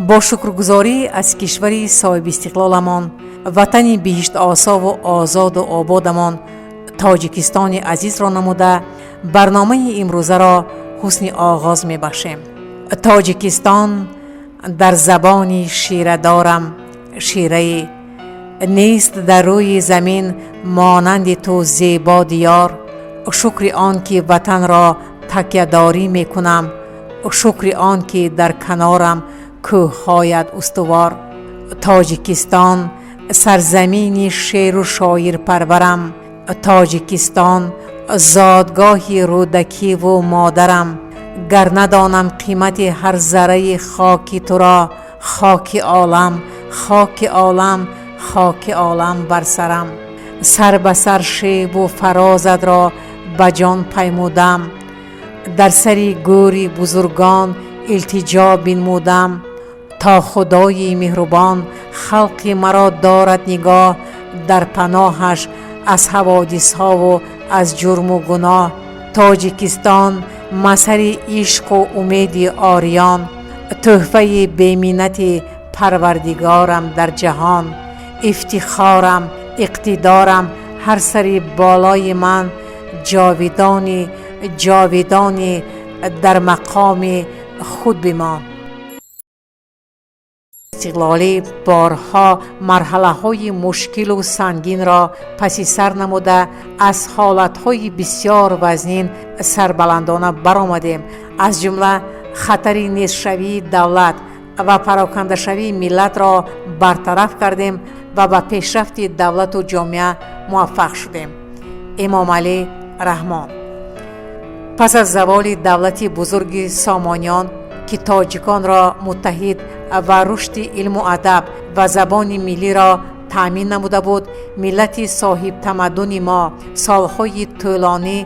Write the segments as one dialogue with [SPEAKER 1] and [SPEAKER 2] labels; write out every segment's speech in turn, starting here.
[SPEAKER 1] Бо шукргузорӣ аз кишвари соҳибистиқлоламон, ватани биҳиштосову озоду ободамон Тоҷикистони азизро намуда, барномаи имрӯзаро ҳусни оғоз мебахшем. Тоҷикистон дар забони ширадорам шираи нест, дар рӯи замин монанди ту зебо диёр. Шукри он ки ватанро такядорӣ мекунам, шукри он ки дар канорам кӯҳҳоят устувор. Тоҷикистон сарзамини шеру шоирпарварам, Тоҷикистон зодгоҳи Рӯдакиву модарам. Гар надонам қимати ҳар зарраи хоки туро, хоки олам, хоки олам, хоки олам бар сарам. Сар ба сар шебу фарозатро ба ҷон паймудам, дар сари гӯри бузургон илтиҷо бинмудам, то Худои меҳрубон халқи маро дорад нигоҳ, дар паноҳаш аз ҳаводисҳову аз ҷурму гуноҳ. Тоҷикистон масари ишқу умеди ориён, тӯҳфаи беминнати Парвардигорам дар ҷаҳон. Ифтихорам, иқтидорам, ҳар сари болои ман, ҷовидонӣ, ҷовидонӣ дар мақоми худ бимон. Истиқлолӣ борҳо марҳалаҳои мушкилу сангинро паси сар намуда, аз ҳолатҳои бисёр вазнин сарбаландона баромадем. Аз ҷумла хатари нестшавии давлат ва парокандашавии миллатро бартараф кардем ва ба пешрафти давлату ҷомеа муваффақ шудем. Эмомалӣ Раҳмон. Пас аз заволи давлати бузурги Сомониён, ки тоҷиконро муттаҳид ва рушди илму адаб ва забони миллиро таъмин намуда буд, миллати соҳибтамаддуни мо солҳои тӯлонӣ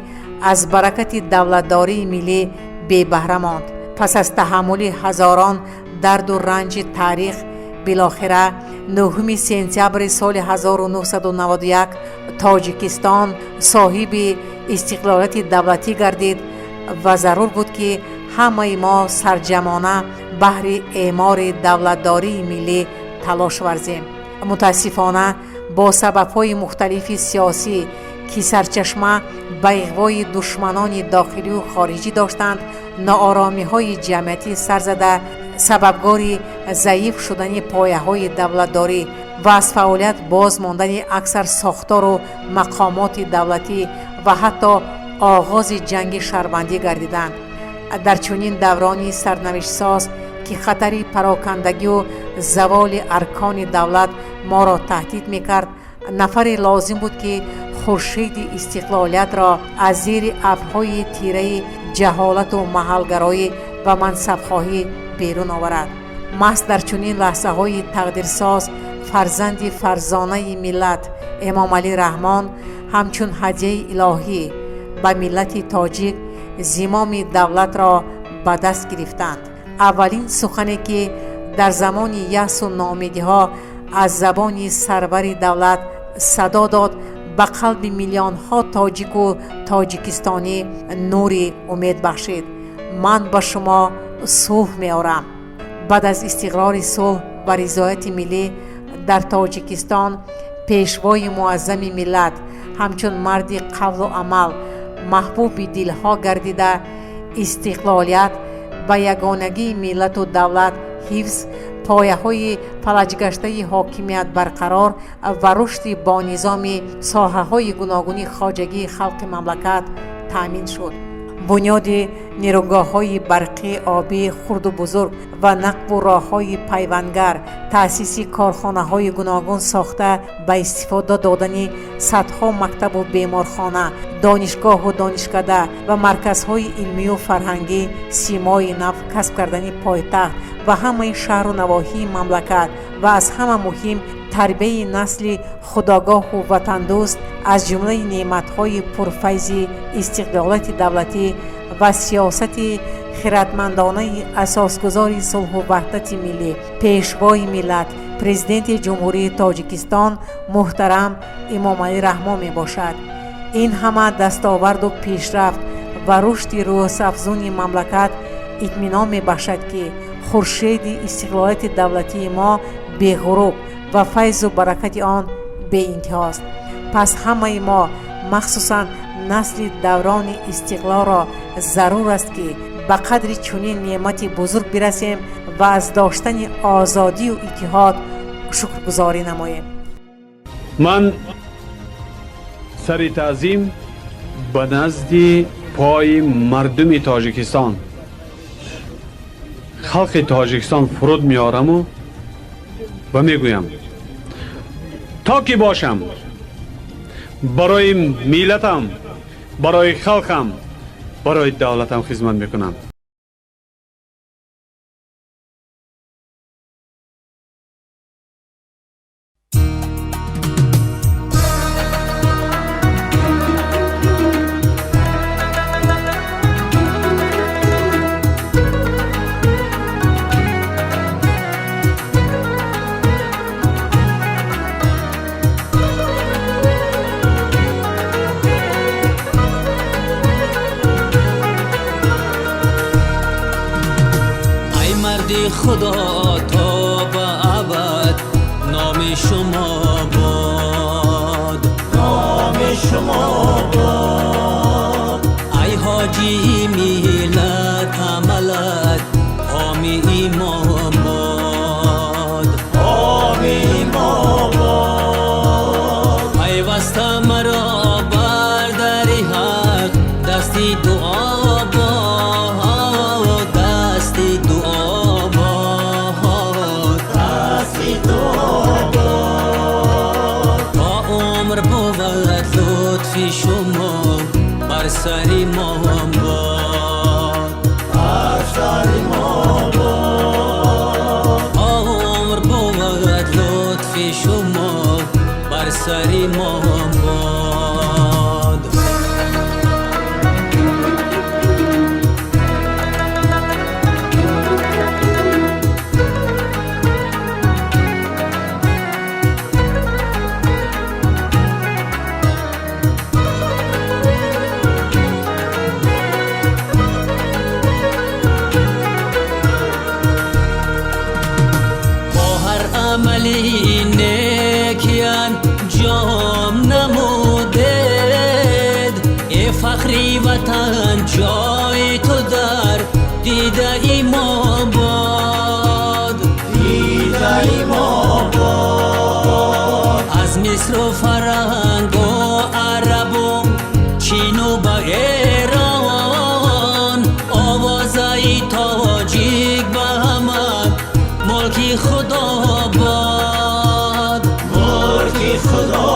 [SPEAKER 1] аз баракати давлатдории миллӣ бебаҳра монд. Пас аз таҳаммули ҳазорон дарду ранҷи таърих, билохира 9 сентябри соли 1991 Тоҷикистон соҳиби истиқлолияти давлатӣ гардид ва зарур буд, ки ҳамаи мо сарҷамона баҳри эъмори давлатдории миллӣ талош варзем. Мутаассифона, бо сабабҳои мухталифи сиёсӣ, ки сарчашма ба иғвои душманони дохилию хориҷӣ доштанд, нооромиҳои ҷамъиятӣ сар зада, сабабгори заиф шудани пояҳои давлатдорӣ ва аз фаъолият боз мондани аксар сохтору мақомоти давлатӣ ва ҳатто оғози ҷанги шаҳрвандӣ гардиданд. Дар чунин даврони сарнавиштсоз, ки хатари парокандагию заволи аркони давлат моро таҳдид мекард, нафаре лозим буд, ки хуршеди истиқлолиятро аз зери абрҳои тираи ҷаҳолату маҳалгароӣ ва мансабхоҳӣ берун оварад. Маҳз дар чунин лаҳзаҳои тақдирсоз фарзанди фарзонаи миллат Эмомалӣ Раҳмон ҳамчун ҳадияи илоҳӣ ба миллати тоҷик зимоми давлатро ба даст гирифтанд. Аввалин сухане, ки дар замони яъсу ноумедиҳо аз забони сарвари давлат садо дод, ба қалби миллионҳо тоҷику тоҷикистонӣ нури умед бахшид: «Ман ба шумо сулҳ меорам». Баъд аз истиқрори сулҳ ва ризояти миллӣ дар Тоҷикистон, пешвои муаззами миллат ҳамчун марди қавлу амал маҳбуби дилҳо гардида, истиқлолият ба ягонагии миллату давлат ҳифз, пояҳои фалаҷгаштаи ҳокимият барқарор ва рушди бонизоми соҳаҳои гуногуни хоҷагии халқи мамлакат таъмин шуд. Бунёди нерӯгоҳҳои барқӣ, обӣ хурду бузург ва нақбу роҳҳои пайвандгар, таъсиси корхонаҳои гуногун, сохта ба истифода додани садҳо мактабу беморхона, донишгоҳу донишкада ва марказҳои илмию фарҳангӣ, симои нав касб кардани пойтахт ва ҳамаи шаҳру навоҳии мамлакат ва аз ҳама муҳим тарбияи насли худогоҳу ватандӯст аз ҷумлаи неъматҳои пурфайзи истиқлолияти давлатӣ ва сиёсати хиратмандонаи асосгузори сулҳу ваҳдати миллӣ, пешвои миллат, Президенти Ҷумҳурии Тоҷикистон муҳтарам Эмомалӣ Раҳмон мебошад. Ин ҳама дастоварду пешрафт ва рушди рӯзафзуни мамлакат итминон мебахшад, ки Хуршеди истиқлолияти давлатии мо беғуруб ва файзу баракати он беинтиҳост. Пас ҳамаи мо, махсусан насли даврони истиқлолро, зарур аст, ки ба қадри чунин неъмати бузург бирасем ва аз доштани озодию иттиҳод шукргузорӣ намоем.
[SPEAKER 2] Ман сари таъзим ба назди пои мардуми Тоҷикистон, халқи Тоҷикистон фуруд меораму ва мегӯям: то ки бошам, барои миллатам, барои халқам, барои давлатам хизмат мекунам.
[SPEAKER 3] Худо, то ба абад номи шумо бод,
[SPEAKER 4] номи шумо бод.
[SPEAKER 3] Ай ҳоҷии миллат, амалат ҳомии мо бод,
[SPEAKER 4] ҳомии мо бод.
[SPEAKER 3] Пайваста маро бар дари ҳақ дасти дуо бод, дасти дуо бод,
[SPEAKER 4] дасти дуо бод.
[SPEAKER 3] То умр бувад лутфи шумо бар сари мо бод,
[SPEAKER 4] бар сари мо бод.
[SPEAKER 3] То умр бувад лутфи шумо бар сари мо бод. Бо ҳар амали неки анҷом намудед, э фахри ватан, ҷои ту дар дидаи мо бод,
[SPEAKER 4] дидаи мо бод.
[SPEAKER 3] Аз Мисру фарангу арабу Чину ба Эрон овозаи тоҷик ба ҳама мулки Худо бод,
[SPEAKER 4] мулки Худо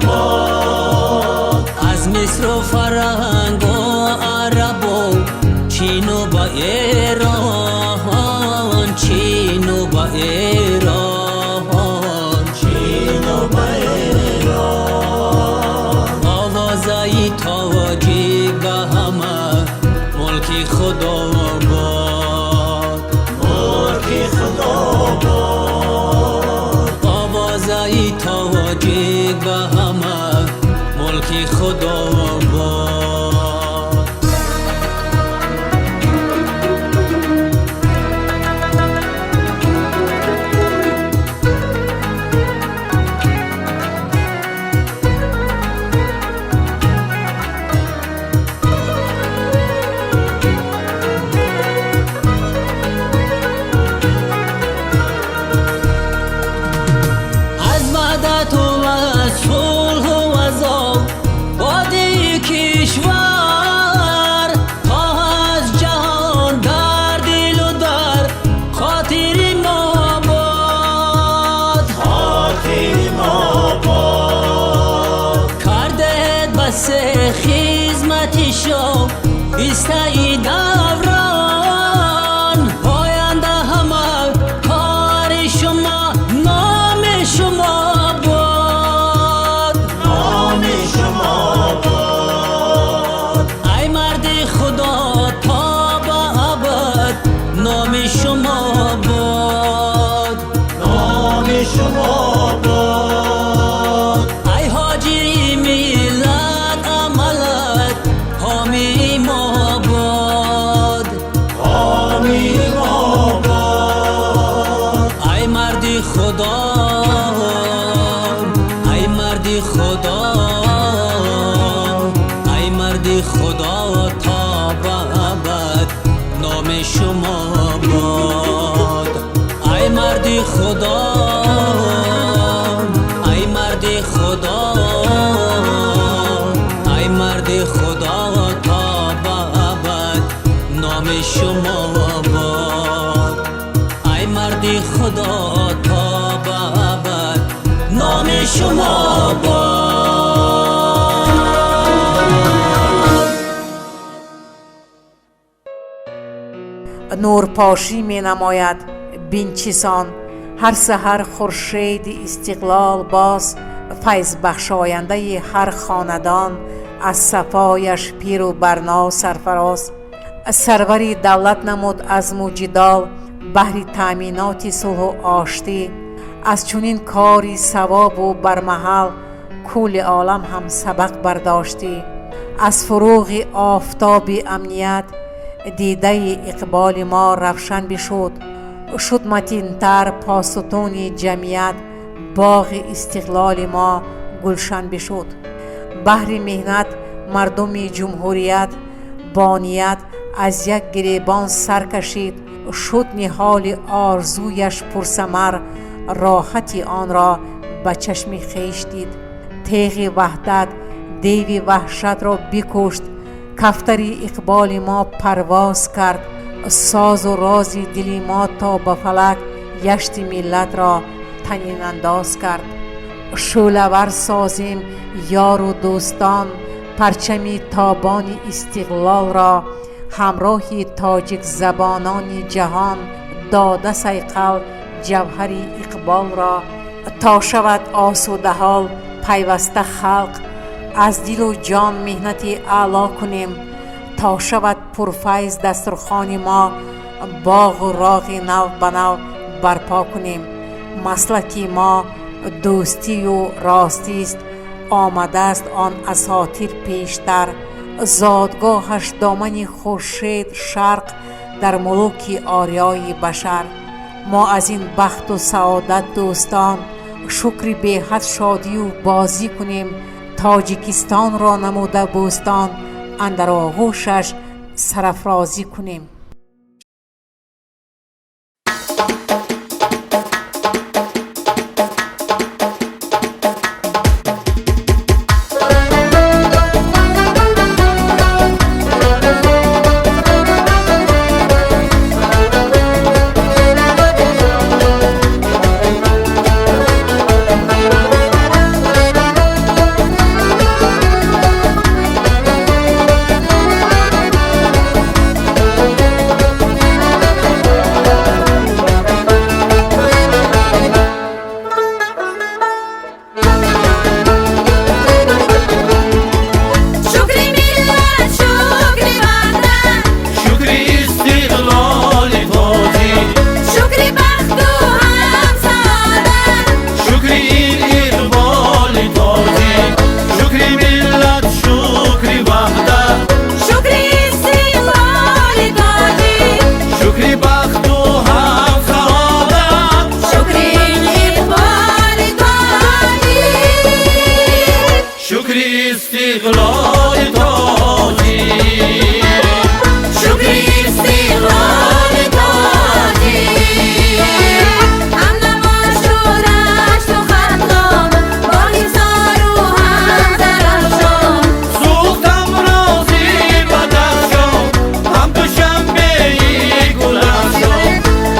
[SPEAKER 4] бод.
[SPEAKER 3] Аз Мисру фарангу арабу Чину ба Эрон, Чину ба Эрон,
[SPEAKER 4] Чину ба Эрон
[SPEAKER 3] овозаи тоҷик ба ҳама мулки Худо бод,
[SPEAKER 4] мулки Худо бод.
[SPEAKER 3] Овозаи тоҷик ба ҳама мулки Худо бод. Аз ваҳдату аз сулҳу аз ободии кишвар то аз ҷаҳон дар дилу дар хотири мо бод,
[SPEAKER 4] хотири мо бод.
[SPEAKER 3] Кардед басе хизмати шоистаи даврон, поянда ҳама кори шумо номи шумо бод,
[SPEAKER 4] номи шумо бод.
[SPEAKER 3] Ай марди Худо, то ба абад номи шумо бод,
[SPEAKER 4] номи шумо бод.
[SPEAKER 3] Ай ҳоҷии миллат, амалат ҳомии мо бод. Марди Худо, ай марди Худо, ай марди Худо, то ба абад номи шумо бод. Ай марди Худо, то ба абад номи шумо бод.
[SPEAKER 1] Нурпошӣ менамояд бинчисон ҳар саҳар хуршеди истиқлол боз файзбахшояндаи ҳар хонадон аз сафояш пиру барно сарфароз. Сарвари давлат намуд азму ҷидол баҳри таъминоти сулҳу оштӣ. Аз чунин кори савобу бармаҳал кулли олам ҳам сабақ бардоштӣ. Аз фуруғи офтоби амният дидаи иқболи мо равшан бишуд. Шуд матинтар посутуни ҷамъият, боғи истиқлоли мо гулшан бишуд. Баҳри меҳнат мардуми ҷумҳурият бо ният аз як гиребон сар кашид. Шуд ниҳоли орзуяш пурсамар, роҳати онро ба чашми хеш дид. Теғи ваҳдат деви ваҳшатро бикушт, кафтари иқболи мо парвоз кард. Созу рози дили мо то ба фалак яшти миллатро танинандоз кард. Шӯълавар созем, ёру дӯстон, парчами тобони истиқлолро ҳамроҳи тоҷикзабонони ҷаҳон дода сайқал ҷавҳари иқболро. То шавад осудаҳол пайваста халқ, аз дилу ҷон меҳнати аъло кунем. То шавад пурфайз дастурхони мо, боғу роғи нав ба нав барпо кунем. Маслаки мо дӯстию ростист, омадааст он асотир пештар. Зодгоҳаш домани хуршед шарқ дар мулуки ориёи башар. Мо аз ин бахту саодат, дӯстон, шукри беҳад шодию бозӣ кунем. Тоҷикистонро намуда бӯстон, андар оғӯшаш сарафрозӣ кунем.
[SPEAKER 5] Шукри миллат, шукри ватан,
[SPEAKER 4] Шукри истиқлоли тоҷик,
[SPEAKER 5] шукри бахту ҳам саодат,
[SPEAKER 4] шукри ин иқболи тоҷик, шукри миллат, шукри ваҳдат,
[SPEAKER 5] шукри истиқлоли тоҷик,
[SPEAKER 4] шукри бахту ҳам саодат,
[SPEAKER 5] шукри ин иқболи тоҷик,
[SPEAKER 4] шукри истиқлоли тоҷик,
[SPEAKER 5] шукри истиқлоли тоҷик. Ҳамнаво шӯрашту Хатлон, бо Ҳисору ҳам Зарафшон,
[SPEAKER 4] сӯхтам рози Бадахшон, ҳам Душанбеи Гулафшон,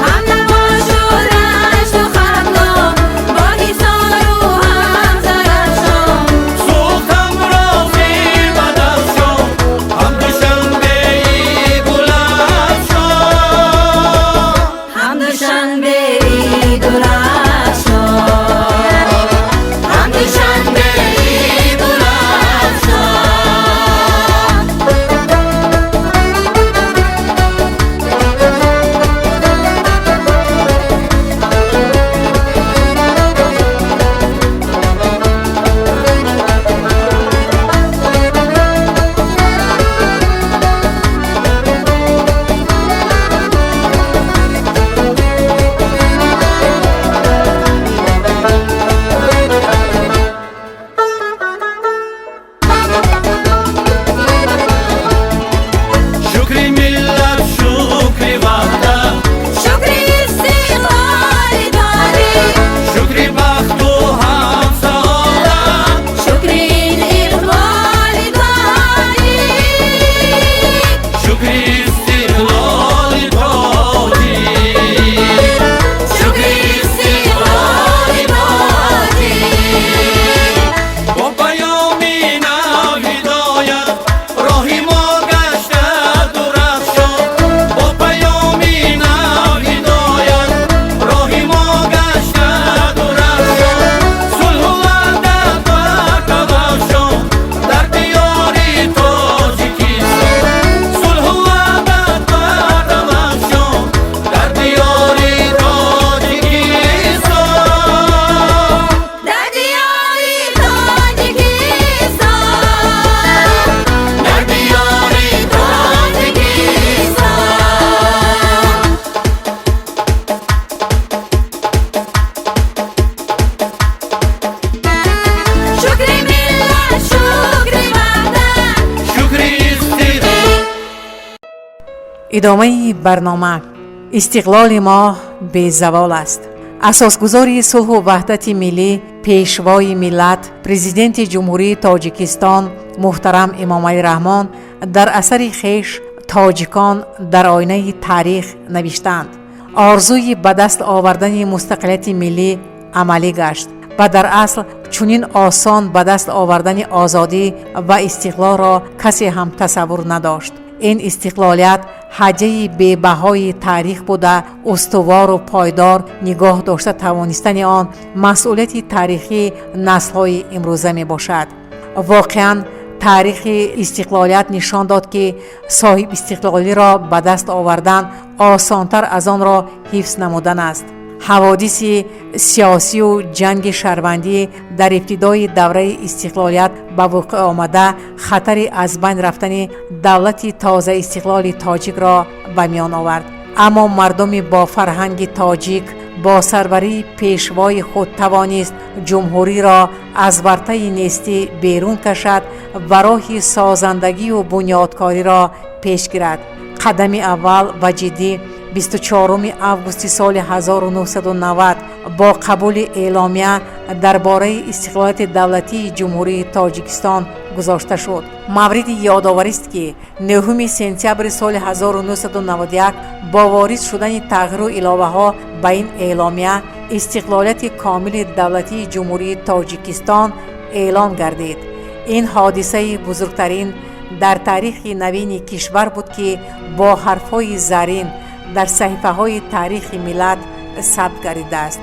[SPEAKER 5] ҳамнаво шӯрашту Хатлон, бо Ҳисору ҳам Зарафшон,
[SPEAKER 4] сӯхтам рози Бадахшон, ҳам Душанбеи Гулафшон,
[SPEAKER 5] ҳам Душанбеи Гулафшон, ҳам Душанбеи Гулафшон.
[SPEAKER 1] Идомаи барнома. Истиқлоли мо безавол аст. Асосгузори сулҳу ваҳдати миллӣ, Пешвои миллат, Президенти Ҷумҳурии Тоҷикистон муҳтарам Эмомалӣ Раҳмон дар асари хеш «Тоҷикон дар оинаи таърих» навиштаанд: орзуи ба даст овардани мустақилияти миллӣ амалӣ гашт ва дар асл чунин осон ба даст овардани озодӣ ва истиқлолро касе ҳам тасаввур надошт. Ин истиқлолият ҳадяи бебаҳои таърих буда, устувору пойдор нигоҳ дошта тавонистани он масъулияти таърихии наслҳои имрӯза мебошад. Воқеан, таърихи истиқлолият нишон дод, ки соҳибистиқлолиро ба даст овардан осонтар аз онро ҳифз намудан аст. Ҳаводиси сиёсию ҷанги шаҳрвандӣ дар ибтидои давраи истиқлолият ба вуқӯъ омада, хатари аз байн рафтани давлати тозаистиқлоли тоҷикро ба миён овард. Аммо мардуми бо фарҳанги тоҷик бо сарварии пешвои худ тавонист ҷумҳуриро аз вартаи нестӣ берун кашад ва роҳи созандагию бунёдкориро пеш гирад. Қадами аввал ва ҷиддӣ 24 августи соли 1990 бо қабули эъломия дар бораи истиқлолияти давлатии Ҷумҳурии Тоҷикистон гузошта шуд. Мавриди ёдоварист, ки 9 сентябри соли 1991 бо ворид шудани тағйиру иловаҳо ба ин эъломия истиқлолияти комили давлатии Ҷумҳурии Тоҷикистон эълон гардид. Ин ҳодисаи бузургтарин дар таърихи навини кишвар буд, ки бо ҳарфҳои зарин дар саҳифаҳои таърихи миллат сабт гардидааст.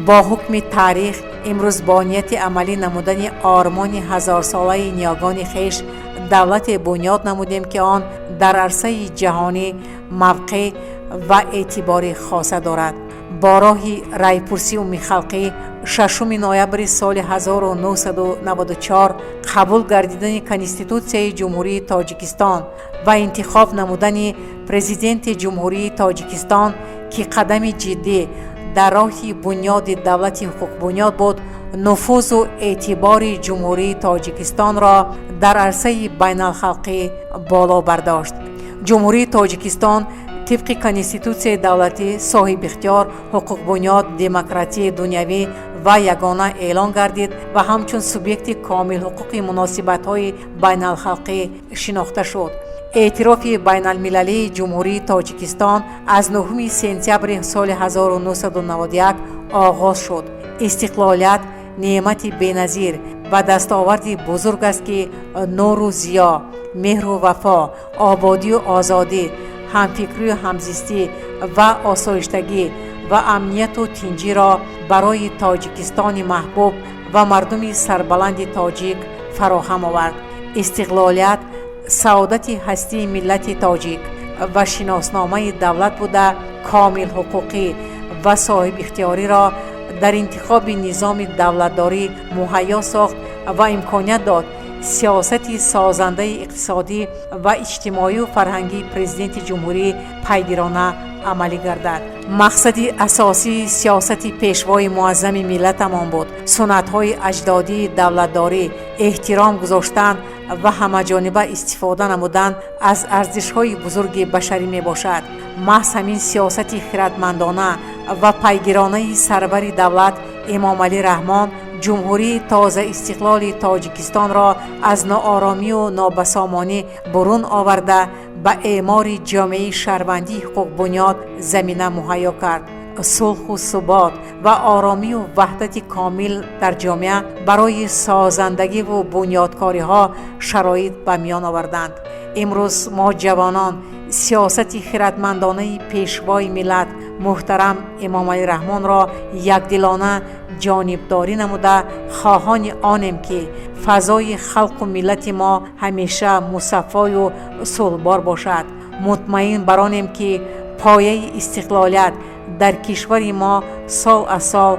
[SPEAKER 1] Бо ҳукми таърих имрӯз бо нияти амалӣ намудани ормони ҳазорсолаи ниёгони хеш давлате бунёд намудем, ки он дар арсаи ҷаҳонӣ мавқеъ ва эътибори хоса дорад. Бо роҳи райпурсии умумихалқӣ 6 ноябри соли 1994 қабул гардидани Конститутсияи Ҷумҳурии Тоҷикистон ва интихоб намудани Президенти Ҷумҳурии Тоҷикистон, ки қадами ҷиддӣ дар роҳи бунёди давлати ҳуқуқбунёд буд, нуфузу эътибори Ҷумҳурии Тоҷикистонро дар арсаи байналхалқӣ боло бардошт. Ҷумҳурии Тоҷикистон тибқи Конститутсияи давлатӣ соҳибихтиёр, ҳуқуқбунёд, демократии дунявӣ ва ягона эълон гардид ва ҳамчун субъекти комилҳуқуқи муносибатҳои байналхалқӣ шинохта шуд. Эътирофи байналмилалии Ҷумҳурии Тоҷикистон аз 9 сентябри соли 1991 оғоз шуд. Истиқлолият неъмати беназир ва дастоварди бузург аст, ки нуру зиё, меҳру вафо, ободию озодӣ, ҳамфикрию ҳамзистӣ ва осоиштагӣ ва амнияту тинҷиро барои Тоҷикистони маҳбуб ва мардуми сарбаланди тоҷик фароҳам овард. Истиқлолият саодати ҳастии миллати тоҷик ва шиносномаи давлат буда, комилҳуқуқӣ ва соҳибихтиёриро дар интихоби низоми давлатдорӣ муҳайё сохт ва имконият дод сиёсати созандаи иқтисодӣ ва иҷтимоию фарҳангии Президенти ҷумҳурӣ пайгирона амалӣ гардад. Мақсади асосии сиёсати Пешвои муаззами миллатамон буд суннатҳои аҷдодии давлатдорӣ, эҳтиром гузоштан ва ҳамаҷониба истифода намудан аз арзишҳои бузурги башарӣ мебошад. Маҳз ҳамин сиёсати хиратмандона ва пайгиронаи сарвари давлат Эмомалӣ Раҳмон ҷумҳурии тозаистиқлоли Тоҷикистонро аз нооромию нобасомонӣ бурун оварда, ба эъмори ҷомеаи шаҳрвандии ҳуқуқбунёд замина муҳайё кард. Сулҳу субот ва оромию ваҳдати комил дар ҷомеа барои созандагиву бунёдкориҳо шароит ба миён оварданд. Имрӯз мо, ҷавонон, сиёсати хиратмандонаи Пешвои миллат муҳтарам Эмомалӣ Раҳмонро якдилона ҷонибдорӣ намуда, хоҳони онем, ки фазои халқу миллати мо ҳамеша мусаффою сулҳбор бошад. Мутмаин бар онем, ки пояи истиқлолият дар кишвари мо сол аз сол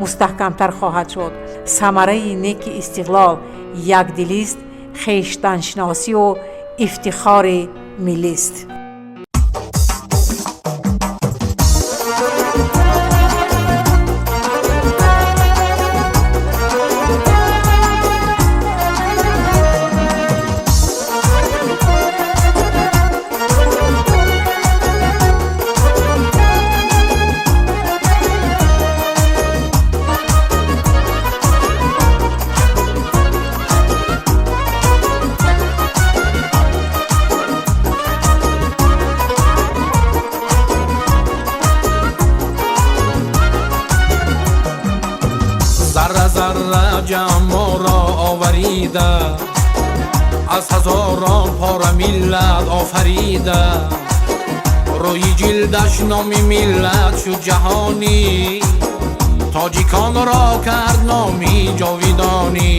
[SPEAKER 1] мустаҳкамтар хоҳад шуд. Самараи неки истиқлол якдилист, хештаншиносию ифтихори миллист.
[SPEAKER 4] Зарра зарра ҷамъ моро оварида, аз ҳазорон пора миллат офарида. Рӯи ҷилдаш номи миллат шуд ҷаҳонӣ, тоҷиконро кард номи ҷовидонӣ.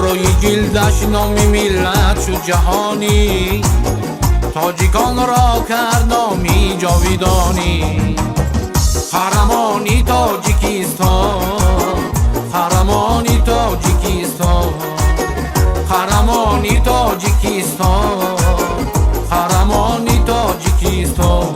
[SPEAKER 4] Рӯи ҷилдаш номи миллат шуд ҷаҳонӣ, тоҷиконро кард номи ҷовидонӣ. Қаҳрамони Тоҷикистон, қаҳрамони Тоҷикистон, қаҳрамони Тоҷикистон, қаҳрамони Тоҷикистон.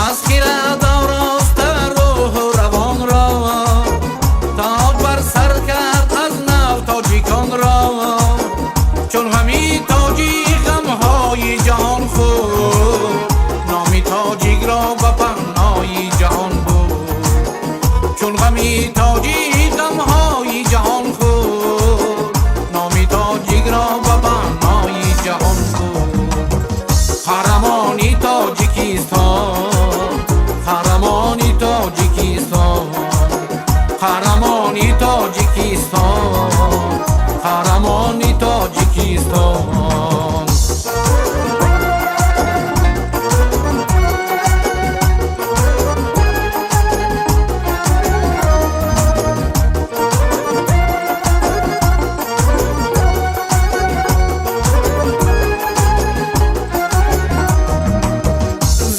[SPEAKER 4] Аз хирад ороста рӯҳу равонро, тоҷ бар сар кард аз нав тоҷиконро. Чун ғами тоҷик ғамҳои ҷаҳон хӯрд, номи тоҷикро ба паҳнои ҷаҳон бурд. Чун ғами тоҷик ғамҳои ҷаҳон хӯрд, номи тоҷикро ба паҳнои ҷаҳон бурд. Қаҳрамони Тоҷикистон, қаҳрамони Тоҷикистон, қаҳрамони Тоҷикистон, қаҳрамони Тоҷикистон.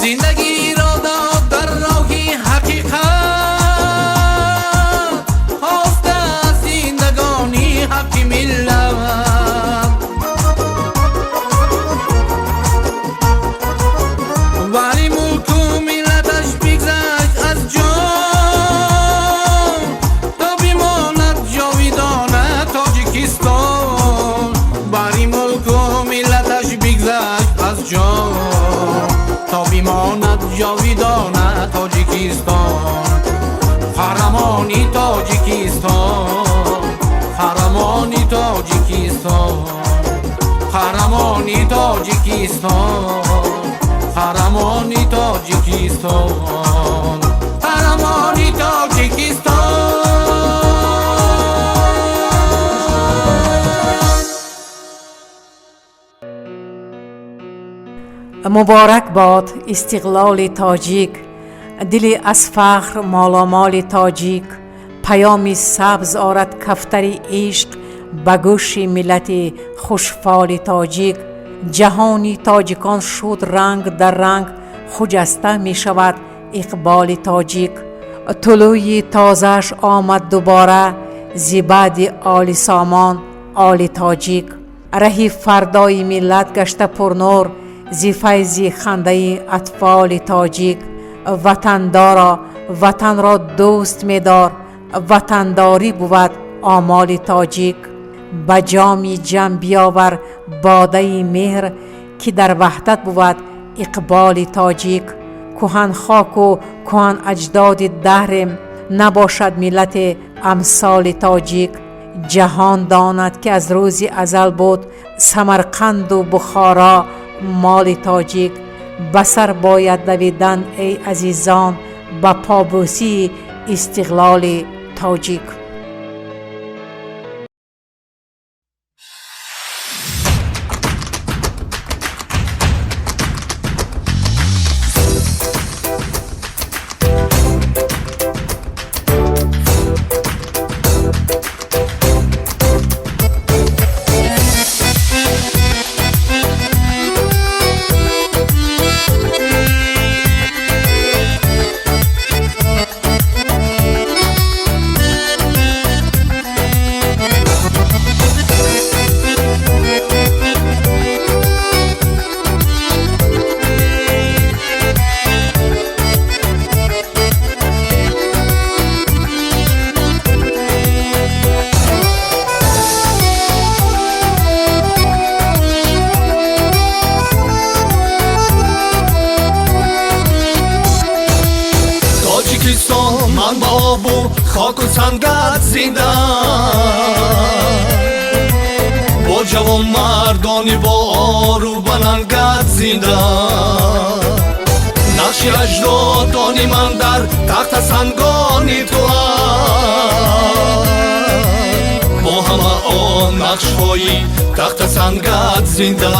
[SPEAKER 4] Зиндагиро дод дар роҳи ҳақиқат, хоста аз зиндагонӣ ҳаққи миллат. Вале мулку миллаташ бигзашт аз ҷон, то бимонад ҷовидона Тоҷикистон. Бари мулку миллаташ бигзашт аз ҷон, то бимонад ҷовидона Тоҷикистон. Қаҳрамони Тоҷикистон, қаҳрамони Тоҷикистон, қаҳрамони Тоҷикистон, қаҳрамони Тоҷикистон, қаҳрамони Тоҷикистон.
[SPEAKER 1] Муборак бод истиқлоли тоҷик, дили аз фахр моломоли тоҷик. Паёми сабз орад кафтари ишқ ба гӯши миллати хушфоли тоҷик. Ҷаҳони тоҷикон шуд ранг дар ранг, хуҷаста мешавад иқболи тоҷик. Тулӯи тозааш омад дубора, зи баъди оли сомон оли тоҷик. Раҳи фардои миллат гашта пурнур, зи файзи хандаи атфоли тоҷик. Ватандоро, ватанро дӯст медор, ватандорӣ бувад омоли тоҷик. Ба ҷоми ҷам биёвар бодаи меҳр, ки дар ваҳдат бувад иқболи тоҷик. Кӯҳан хоку кӯҳан аҷдоди даҳрем, набошад миллате амсоли тоҷик. Ҷаҳон донад, ки аз рӯзи азал буд Самарқанду Бухоро моли тоҷик. Ба сар бояд давидан, эй азизон, ба побӯсии истиқлоли тоҷик.
[SPEAKER 6] Ман ба обу хоку сангат зинда, бо ҷавонмардони бо ору балангат зинда. Нақши аҷдодони ман дар тахта сангони туам, бо ҳама он нақшҳои тахта сангат зинда.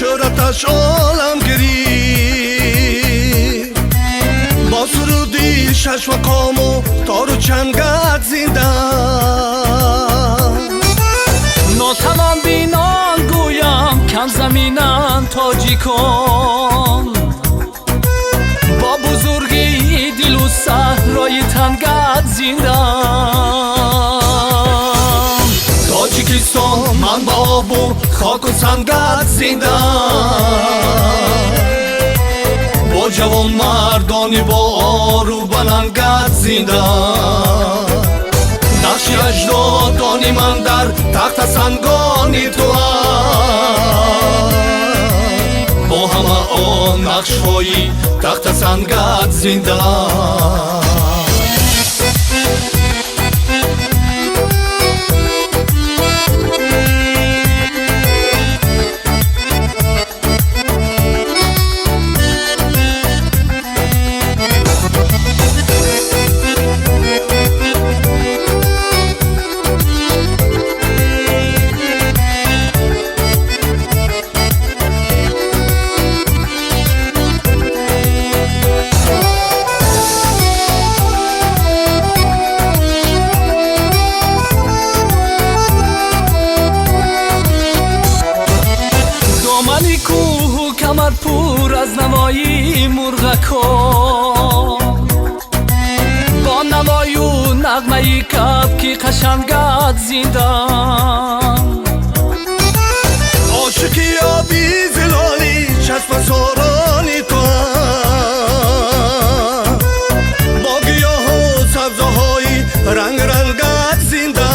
[SPEAKER 6] Шӯҳраташ олам гирифт, бо суруди шашмақому тору чангат зинда.
[SPEAKER 3] Нотавон бинон гӯям камзаминанд тоҷикон, бо бузургии дилу саҳрои тангат зинда.
[SPEAKER 6] Тоҷикистон, ман ба обу хоку сангат зинда, бо ҷавонмардони бо ору балангат зинда. Нақши аҷдодони ман дар тахта сангони туам, бо ҳама он нақшҳои тахта сангат зинда.
[SPEAKER 3] Пур аз навои мурғакон, бо навою нағмаи кабки қашангат зинда.
[SPEAKER 6] Ошиқи оби зилоли чашмасорони туам, бо гиёҳу сабзаҳои рангрангат зинда.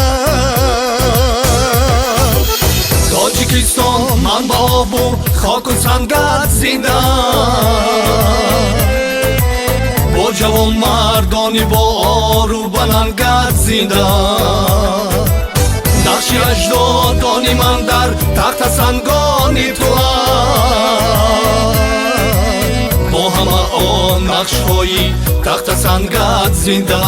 [SPEAKER 6] Тоҷикистон, ман ба обу хоку сангат зинда, бо ҷавонмардони бо ору балангат зинда. Нақши аҷдодони ман дар тахта сангони туам, бо ҳама он нақшҳои тахта сангат зинда.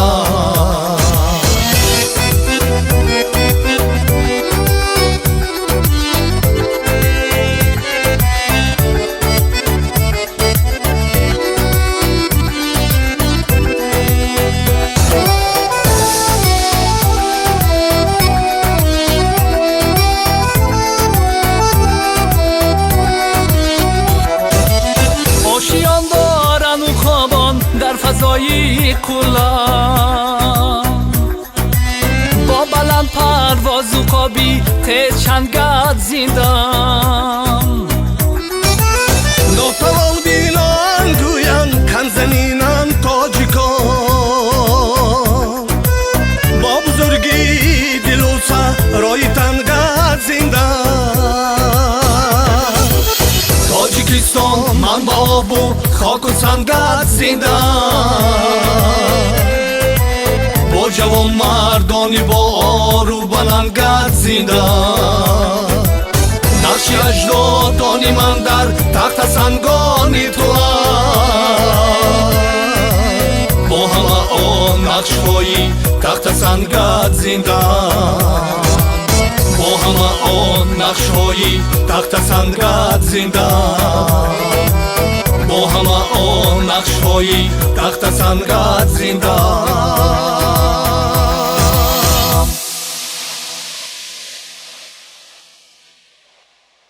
[SPEAKER 3] Дар фазои қулла, бо баланд парвозу қоби тез чангат зинда.
[SPEAKER 6] Нотавон бинон гӯям камзаминанд тоҷикон, бо бузургии дилу саҳрои тангат зинда. Тоҷикистон, ман ба обу хоку сангат зинда, бо ҷавонмардони бо ору балангат зинда. Нақши аҷдодони ман дар тахта сангони туам, бо ҳама он нақшҳои тахта сангат зинда. Бо ҳама он нақшҳои тахта сангат зинда. Бо ҳама он нақшҳои тахта сангат зинда.